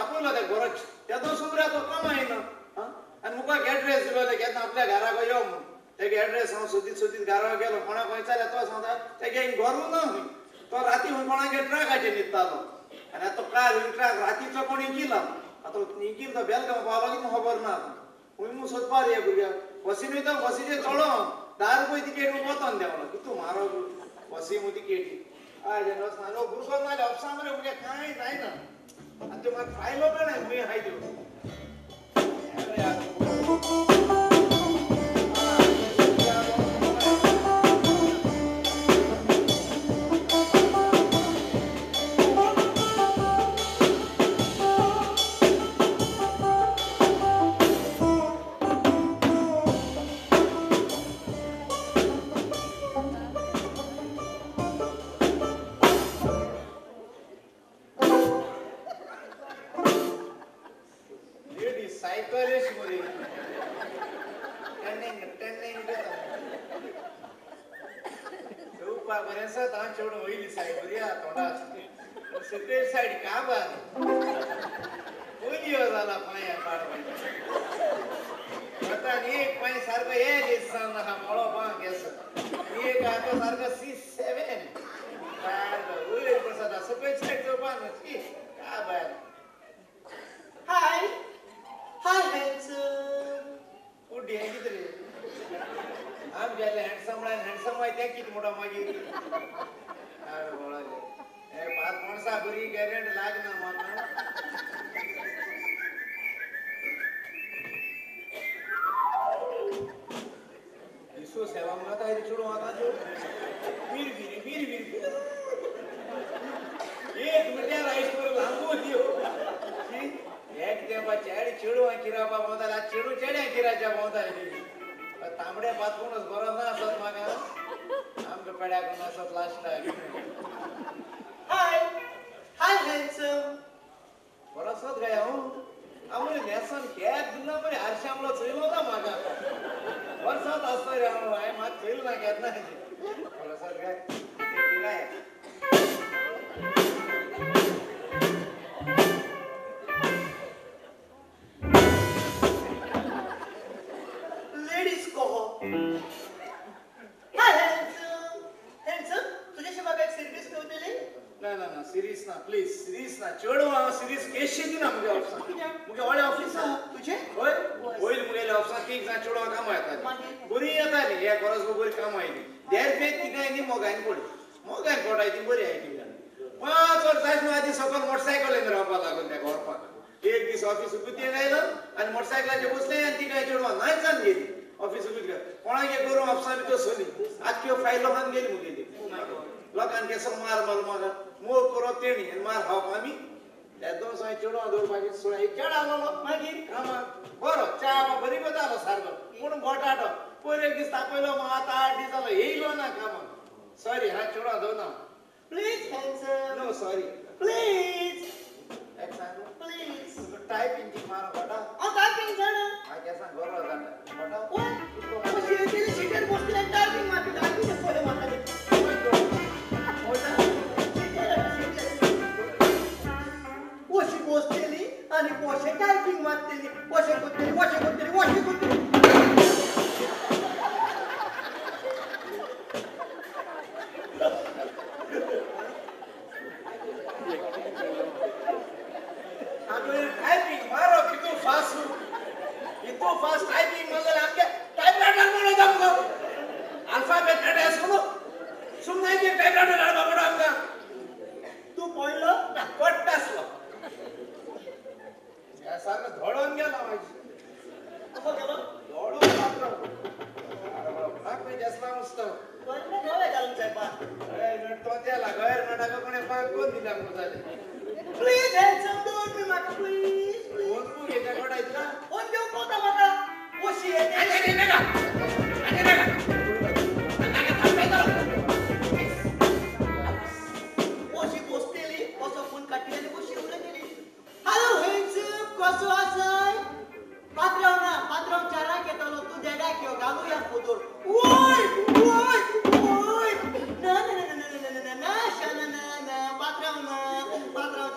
तापयलो ते गोरच तेदो सुमऱ्या तो कामां येना आनी मुखाक एड्रेस दिलो ते केन्ना आपल्या घराक यो म्हूण तेगे एड्रेस हांव सोदीत सोदीत घरा गेलो कोणाक विचारल्या तो सांगता तेगे घरू ना खंय तो राती खंय कोणागे ट्रकाचेर न्हिदतालो आनी आतां काल ट्रक रातीचो कोण इकिला आतां इकील तो बेलगांव पावलो कितें खबर ना खंय म्हूण सोदपाक रे भुरग्याक बसीन वयता बसीचेर चडो 10 रुपये तिकेट वतोन देंवलो कितू म्हारग बसी मू तिकेटी हय वचना भुरगो नाजाल्यार ऑफिसा मरे भुरग्याक कांय जायना आनी त्यो म्हाका फायलो मेळना खंय आहाय त्यो. Patrão, na, patrão,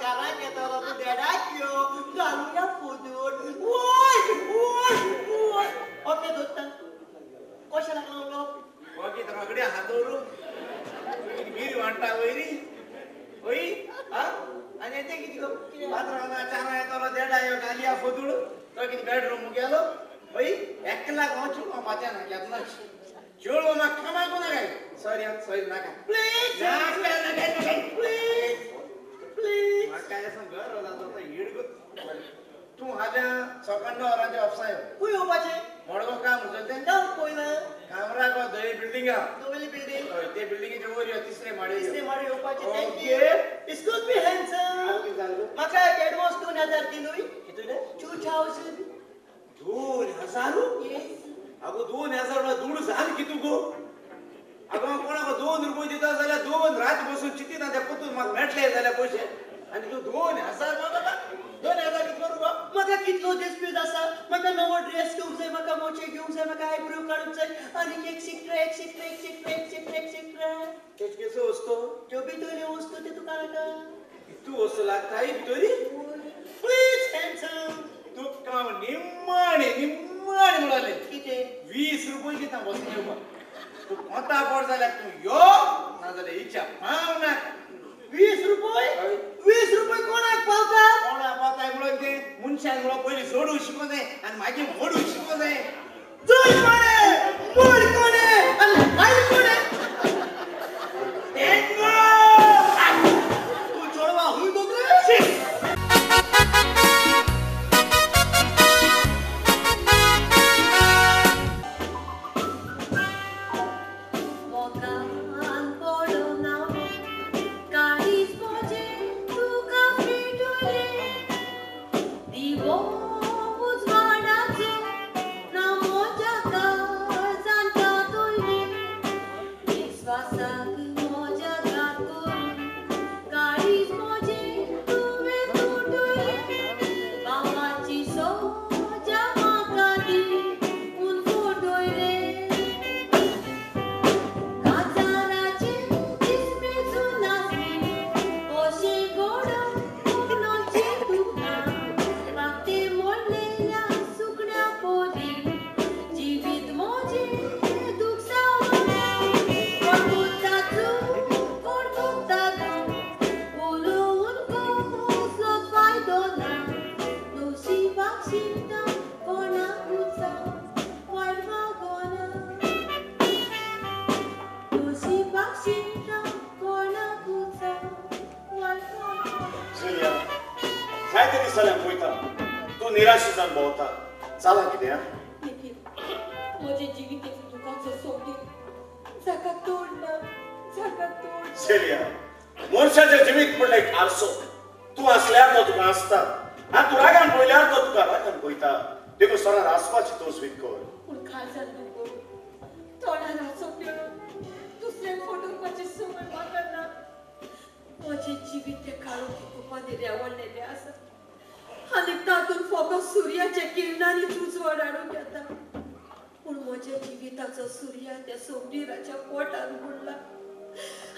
चाराक येतलो तूं देडाक यो. दिसाक हांव चेडवां पात्या ना केन्नाच चेडवां म्हाका कामाकू नाका सॉरी सॉरी नाका प्लीज नाका नाका नाका प्लीज प्लीज म्हाका असो घर जाता हेड तूं हाल्या सकाळ वरांचे ऑफिसा यो खंय येवपाचें मडगांव काम उचल तें पयला कामराक दही बिल्डिंग दवली बिल्डिंग हय ते बिल्डिंगेचे वयर यो तिसरे माडये तिसरे माडये येवपाचें thank you excuse me handsome म्हाका एक एडवान्स 2000 दी न्हय कितले 2000 2000 अगो 2000 म्हळ्यार दुडू जाल कितू गो अगो हांव कोणाक 2 रुपये दिता जाल्यार 2 रात बसून चिंतिना ते पुतून म्हाका मेळटले जाल्यार पयशे आनी तूं 2000 बाबा 2000 कितें करूं गो म्हाका कितलो दीस पीस आसा म्हाका नवो ड्रेस घेवंक जाय म्हाका मोचे घेवंक जाय म्हाका आयब्रो काडूंक जाय आनी etcetera etcetera etcetera etcetera etcetera तेच केसो वस्तू त्यो भितरल्यो वस्तू ते तुका नाका तूं वस्तू लागताय भितरी प्लीज हँडसम तुका हांव निम्माणे निम्माणे म्हणलें कितें 20 रुपये दिता बसून येवपाक तूं कोता पड जाल्यार तूं यो नाजाल्यार इच्छा पाव नाका 20 रुपये 20 रुपये कोणाक पावता कोणाक पावताय म्हणून ते मनशान म्हणून पयलीं जोडूंक शिकों जाय आनी मागीर मोडूंक शिकों जाय जोड कोणे मोड कोणे आनी हाल कोणे तूं चोडवा हुंय दोतरे निराश जावन भोंवता जालां कितें निखील म्हजें जिवीत एक दुखाचो सोबीत जाका तोड ना जाका तोड सेलिया मनशाचें जिवीत म्हणल्यार एक आरसो तूं आसल्यार तो तुका आसता आनी तूं रागान पळयल्यार तो तुका रागान पळयता देखून सरान हांसपाची तजवीज कर पूण काळजान दुखो तोंडार हांसो खेळून दुसऱ्यांक फटोवपाची संवय म्हाका ना म्हजें जिवीत तें काळोखी कुपांनी रेवडलेलें आसा आनी तातूंत फकत सुर्याच्या किरणांनी उजवाड हाडूंक येता पूण म्हज्या जिविताचो सुर्या त्या सोमदिराच्या पोटान बुडला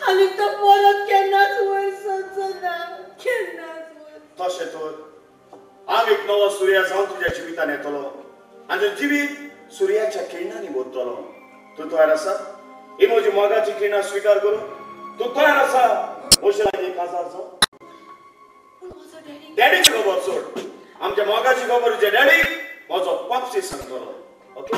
आनी तो परत केन्नाच वयर सरचो ना केन्नाच वयर तशें तर हांव एक नवो सुर्या जावन तुज्या जिवितान येतलो आनी जिवीत सुर्याच्या किरणांनी भरतलो तूं तयार आसा ही म्हजी मोगाची किरणां स्विकार करूं तूं तयार आसा म्हजे लागीं काजार जावं डॅडीची खबर सोड आमच्या मोगाची खबर तुज्या डॅडी म्हजो पापसी सांगतलो ओके